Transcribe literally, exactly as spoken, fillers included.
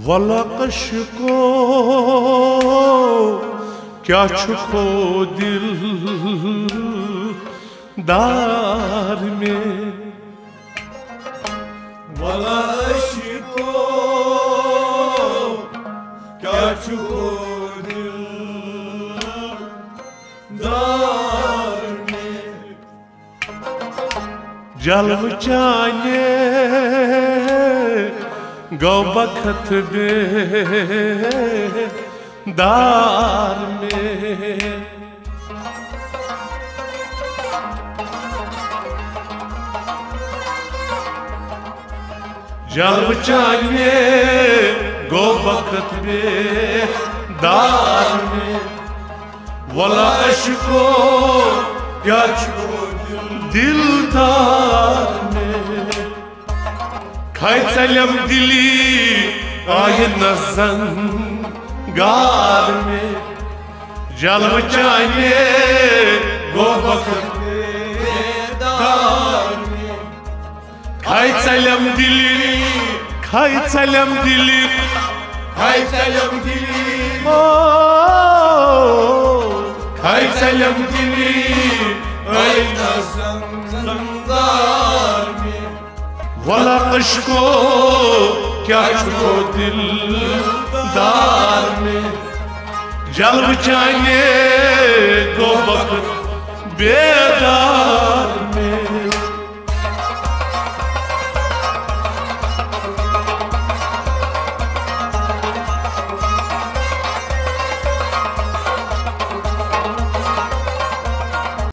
ولا عشقو، کیا چھُکھو دل دارمے؟ ولا عشقو، کیا چھُکھو دل دارمے؟ جلوٕ چانے گوٚو بخت بیدار مے۔ جلوٕ چانے گوٚو بخت بیدار مے۔ ولا عشقو، کیا چھُکھو دل دارمے؟ کھے ژلیم دلی آینس زنگار مے۔ جلوٕ چانے گوٚو بخت بیدار مے۔ کھے ژلیم دلی، کھے ژلیم دلی، کھے ژلیم دلی۔ او، کھے ژلیم دلی آینس زنگار مے۔ ولا عشقو، کیا چھُکھو دل دارمے؟ جلوٕ چانے گوٚو بخت بیدار